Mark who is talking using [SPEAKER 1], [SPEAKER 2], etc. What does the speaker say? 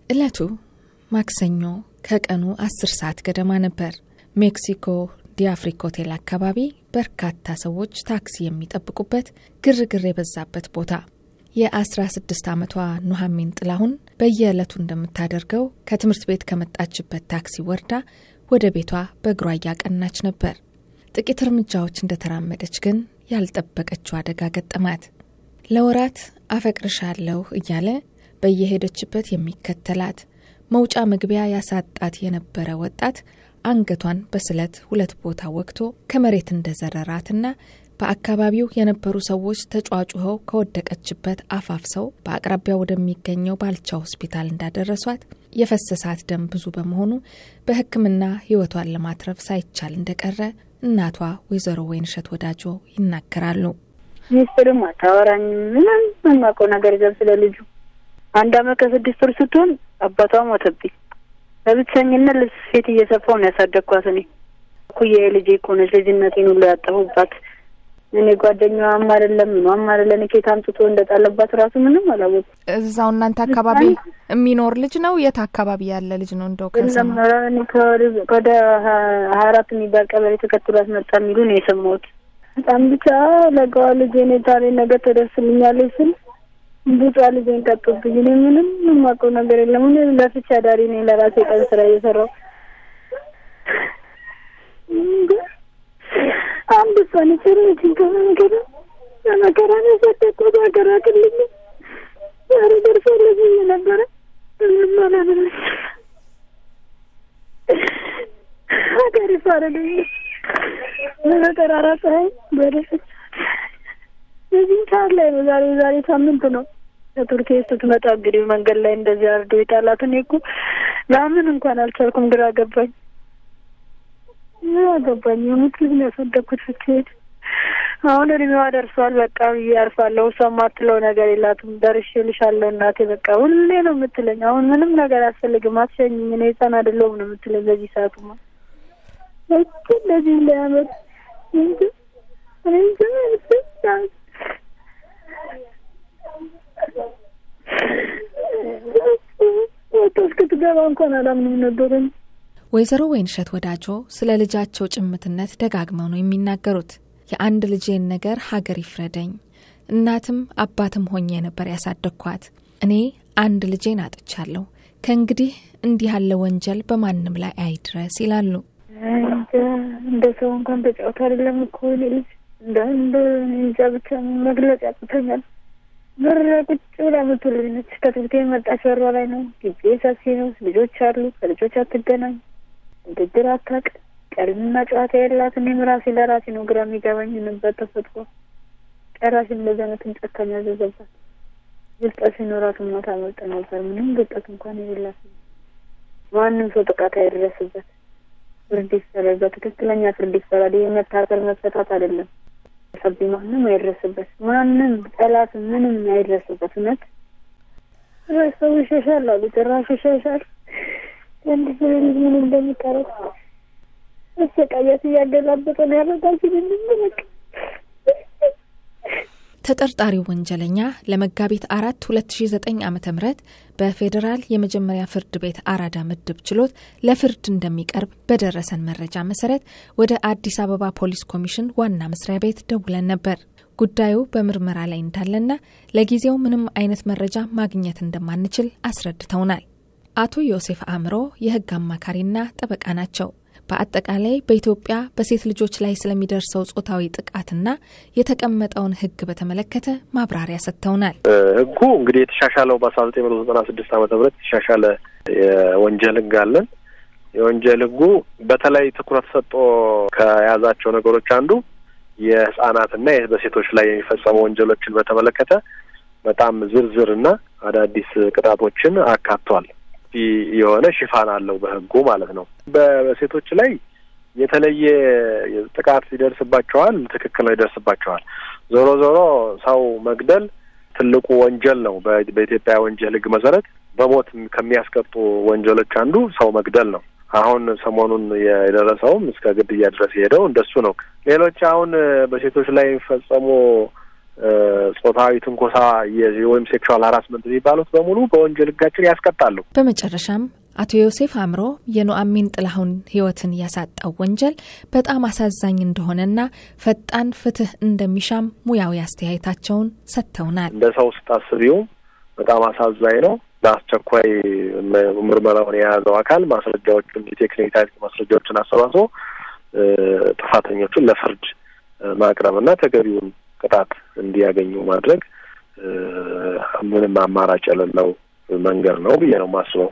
[SPEAKER 1] ዕለቱ ማክሰኞ ከቀኑ 10 ሰዓት ገደማ ነበር። ሜክሲኮ ዲአፍሪክ ሆቴል አካባቢ በርካታ ሰዎች ታክሲ የሚጠብቁበት ግርግር የበዛበት ቦታ የ16 ዓመቷ ኑሐሚን ጥላሁን በየዕለቱ እንደምታደርገው ከትምህርት ቤት ከመጣችበት ታክሲ ወርዳ ወደ ቤቷ በእግሯ እያቀናች ነበር። ጥቂት እርምጃዎች እንደተራመደች ግን ያልጠበቀችው አደጋ ገጠማት። ለወራት አፈቅርሻለሁ እያለ በየሄደችበት የሚከተላት መውጫ መግቢያ ያሳጣት የነበረ ወጣት አንገቷን በስለት 2 ቦታ ወግቶ ከመሬት እንደዘረራትና በአካባቢው የነበሩ ሰዎች ተጫጩኸው ከወደቀችበት አፋፍሰው በአቅራቢያው ወደሚገኘው ባልቻ ሆስፒታል እንዳደረሷት የፈሰሳት ደም ብዙ በመሆኑ በሕክምና ሕይወቷን ለማትረፍ ሳይቻል እንደቀረ እናቷ ወይዘሮ ወይንሸት ወዳጆ ይናገራሉ።
[SPEAKER 2] ሚስጥርም አታወራኝ ምንም የማውቀው ነገር የለም ስለ ልጁ። 1 ዓመት ከ6 ወር ስትሆን አባቷ ሞተብኝ። በብቸኝነት ልብስ ሴት እየሰፋሁ ነው ያሳደግኳት። እኔ እኩያዬ ልጄ እኮ ነች። ልጅነቴን ሁሉ ያጣሁባት እኔ ጓደኛዋም አይደለም ምኗም አይደለም። ከየት አምጥቶ እንደጣለባት ራሱ ምንም አላወኩም።
[SPEAKER 1] እዛው እናንተ አካባቢ የሚኖር ልጅ ነው? የት አካባቢ ያለ ልጅ ነው? እንደው ከሰማ
[SPEAKER 2] ወደ 24 የሚባል ቀበሌ ተከትሏት መጣ የሚሉ ነው የሰማሁት። በጣም ብቻ ለጋዋ ልጄ እኔ ታሪ ነገር ተደርስልኛለች ስል ብቻ ልጄን ቀጡብኝ። እኔ ምንም የማውቀው ነገር የለም። እኔ ለፍቼ አዳሪ ነኝ። ለራሴ ቀን ስራ እየሰራሁ አንድ ሰው ነች ከመንገድ ለመከራ ነው ያሳደግኳት። ሀገር አቅልኝ ዛሬ ደርሶልኝ ነበረ። ምንም አላለች። ሀገር ይፋረደኝ። በጠራራ ፀሐይ በደረሰች በዚህ ሰዓት ላይ ነው። ዛሬ ሳምንት ነው ከቱርክ ስትመጣ እንግዲህ መንገድ ላይ እንደዚህ አርዶ የጣላት። እኔ እኮ ለምን እንኳን አልቻልኩም። ግራ ገባኝ። ግራ ገባኝ። የሙት ልጅ ነው ያሳደግኩት ስትሄድ። አሁን እድሜዋ ደርሷል። በቃ ብዬ አርፋለሁ። እሷ የማትለው ነገር የላትም። ደርሼልሻለሁ እናቴ በቃ ሁሌ ነው የምትለኝ። አሁን ምንም ነገር አያስፈልግም፣ አትሸኝኝ፣ እኔ ሕፃን አይደለሁም ነው የምትለኝ። በዚህ ሰዓቱማ እንደዚህ እንዳያመጥ እንጂ እኔ እንጃ። ወጥቶ እስክትገባ እንኳን አላምንም ነበር።
[SPEAKER 1] ወይዘሮ ወይንሸት ወዳጆ ስለ ልጃቸው ጭምትነት ደጋግመው ነው የሚናገሩት። የአንድ ልጄን ነገር ሀገር ይፍረደኝ፣ እናትም አባትም ሆኜ ነበር ያሳደግኳት። እኔ አንድ ልጄን አጥቻለሁ። ከእንግዲህ እንዲህ ያለ ወንጀል በማንም ላይ አይድረስ ይላሉ።
[SPEAKER 2] እንደ ሰው እንኳን ተጫውታ አይደለም እኮ እኔ ልጅ እንደ እንጃ ብቻ መግለጽ ያቅተኛል። በር ቁጭ ብላ የምትውል ልጅ ነች። ከትምህርት ቤት መጣች፣ በሯ ላይ ነው። ግቢ ሰፊ ነው፣ ልጆች አሉ። ከልጆች አትገናኝ፣ ንግግር አታውቅ፣ ቀልድና ጨዋታ የላት። እኔም ራሴ ለራሴ ነው ግራ የሚገባኝ ነበር። ተፈጥሮ ጨራሽ እንደዚህ አይነቱን ጨካኝ ያዘዘባት። ብልጠት ሲኖራትማ ታመልጥ ነበር። ምንም ብልጠት እንኳን የሌላት። ማንም ሰው ጥቃት አይደረስበት። ፍርድ ይፈረድ፣ በትክክለኛ ፍርድ ይፈረድ። ይሄ መታሰር መፈታት አይደለም። ሰቢ ማንም አይደረስበት፣ ማንም ጠላት ምንም አይደረስበት። እውነት ሰው ይሸሻል አሉ፣ ጭራሽ ይሸሻል። አንድ ሰው ልጅ ምን እንደሚቀረው መሰቃየት እያገላበጠ ነው ያረጋል። ምንም
[SPEAKER 1] ተጠርጣሪው ወንጀለኛ ለመጋቢት 4 2009 ዓ.ም በፌዴራል የመጀመሪያ ፍርድ ቤት አራዳ ምድብ ችሎት ለፍርድ እንደሚቀርብ በደረሰን መረጃ መሰረት ወደ አዲስ አበባ ፖሊስ ኮሚሽን ዋና መስሪያ ቤት ደውለን ነበር። ጉዳዩ በምርመራ ላይ እንዳለና ለጊዜው ምንም አይነት መረጃ ማግኘት እንደማንችል አስረድተውናል። አቶ ዮሴፍ አእምሮ የህግ አማካሪና ጠበቃ ናቸው። በአጠቃላይ በኢትዮጵያ በሴት ልጆች ላይ ስለሚደርሰው ጾታዊ ጥቃትና የተቀመጠውን ህግ በተመለከተ ማብራሪያ ሰጥተውናል።
[SPEAKER 3] ህጉ እንግዲህ የተሻሻለው በ1996 ዓ.ም የተሻሻለ የወንጀል ህግ አለን። የወንጀል ህጉ በተለይ ትኩረት ሰጥቶ ከያዛቸው ነገሮች አንዱ የህፃናትና በሴቶች ላይ የሚፈጸሙ ወንጀሎችን በተመለከተ በጣም ዝርዝርና አዳዲስ ቅጣቶችን አካቷል። የሆነ ሽፋን አለው በህጉ ማለት ነው። በሴቶች ላይ የተለየ ጥቃት ይደርስባቸዋል፣ ትክክል ነው ይደርስባቸዋል። ዞሮ ዞሮ ሰው መግደል ትልቁ ወንጀል ነው። በኢትዮጵያ ወንጀል ህግ መሰረት በሞት ከሚያስቀጡ ወንጀሎች አንዱ ሰው መግደል ነው። አሁን ሰሞኑን የደረሰውም እስከ ግድያ ድረስ የሄደው እንደሱ ነው። ሌሎች አሁን በሴቶች ላይ የሚፈጸሙ ጾታዊ ትንኮሳ ወይም sexual harassment የሚባሉት በሙሉ በወንጀል ሕጋችን ያስቀጣሉ።
[SPEAKER 1] በመጨረሻም አቶ ዮሴፍ አእምሮ የኑአሚን ጥላሁን ሕይወትን ያሳጣው ወንጀል በጣም አሳዛኝ እንደሆነና ፈጣን ፍትህ እንደሚሻም ሙያዊ አስተያየታቸውን ሰጥተውናል።
[SPEAKER 3] እንደ ሰው ስታስቢው በጣም አሳዛኝ ነው። በአስቸኳይ ምርመራውን የያዘው አካል ማስረጃዎቹን፣ የቴክኒክ ማስረጃዎችን አሰባስቦ ጥፋተኞቹን ለፍርድ ማቅረብና ተገቢውን ቅጣት እንዲያገኙ ማድረግ ምንም አማራጭ የሌለው መንገድ ነው ብዬ ነው የማስበው።